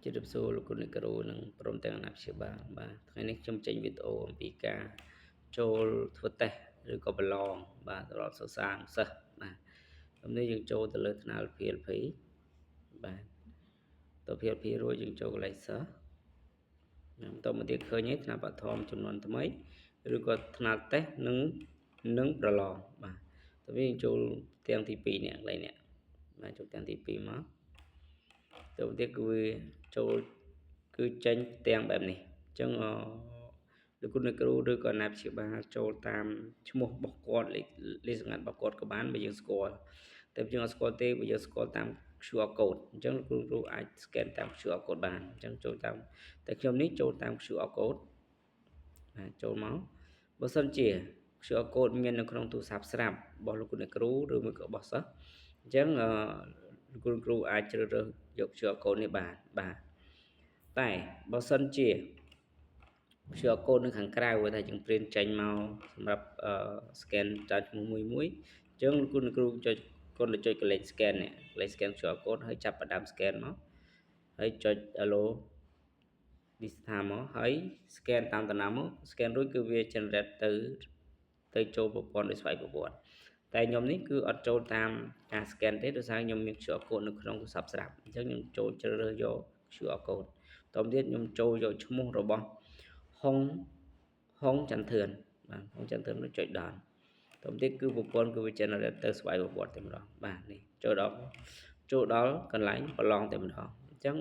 ជម្រាបសួរលោកគ្រូអ្នកគ្រូនិងព្រមទាំងអាណាព្យាបាលបាទថ្ងៃនេះខ្ញុំចេញវីដេអូអំពីការចូលធ្វើតេស្តឬក៏ប្រឡងបាទសម្រាប់សិស្សានុសិស្សបាទនេះយើងចូលទៅលើថ្នាល PLP បាទទៅ PLP រួចយើងចូលកន្លែងសិស្សបន្តមកទៀតឃើញហើយថ្នាក់បឋមចំនួនថ្មីឬក៏ថ្នាក់តេស្តនិងប្រឡងបាទទៅវាយើងចូលទាំងទី2នេះកន្លែងនេះបាទចូលទាំងទី2មកទៅទៀតគឺវាចូលគឺចេញផ្ទាំងបែបនេះអញ្ចឹងលោកគ្រូអ្នកគ្រូឬក៏អាណាព្យាបាលចូលតាមឈ្មោះរបស់គាត់លេខលេខសម្ងាត់របស់គាត់ក៏បានបើយើងស្គាល់តែយើងអត់ស្គាល់ទេបើយើងស្គាល់តាម QR code អញ្ចឹងលោកគ្រូអាច scan តាម QR code បានអញ្ចឹងចូលតាមតែខ្ញុំនេះចូលតាម QR code បាទចូលមកបើសិនជា QR code មាននៅក្នុងទូរស័ព្ទស្រាប់របស់លោកគ្រូអ្នកគ្រូឬមួយក៏របស់សិស្សអញ្ចឹងលោកគ្រូគ្រូអាចជ្រើសរើសយក QR code នេះបានបាទតែបើសិនជា QR code នៅខាងក្រៅថាយើង print ចេញមកសម្រាប់ scan តាមឈ្មោះមួយមួយអញ្ចឹងលោកគ្រូចុចគាត់ទៅចុចកន្លែង scan នេះកន្លែង scan QR code ហើយចាប់ផ្ដើម scan មកហើយចុច allow this time មកហើយ scan តាមតំណាមក scan រួចគឺវា generate ទៅចូលប្រព័ន្ធដោយស្វ័យប្រវត្តិតែខ្ញុំនេះគឺអត់ចូលតាមការ scan ទេដោយសារខ្ញុំមាន QR code នៅក្នុងទូរស័ព្ទស្រាប់អញ្ចឹងខ្ញុំចូលជ្រើសរើសយក QR code តទៅទៀតខ្ញុំចូលយកឈ្មោះរបស់ហុងហុងចន្ទធឿនបាទហុងចន្ទធឿននោះចុចដល់តទៅទៀតគឺប្រព័ន្ធគឺវា generate ទៅស្វ័យប្រវត្តិតែម្ដងបាទនេះចូលដល់កន្លែងប្រឡងតែម្ដងអញ្ចឹង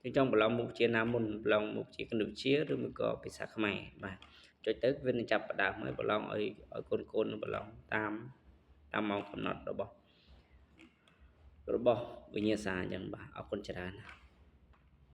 យើងចង់ប្រឡងមុខវិជ្ជាណាមុនប្រឡងមុខវិជ្ជាគណិតវិទ្យាឬមួយក៏ភាសាខ្មែរបាទចុចទៅវានឹងចាប់ផ្ដើមហើយប្រឡងឲ្យឲ្យកូនកូនប្រឡងតាមតាមម៉ោងកំណត់របស់របស់វិញ្ញាសាអញ្ចឹងបាទអរគុណច្រើន។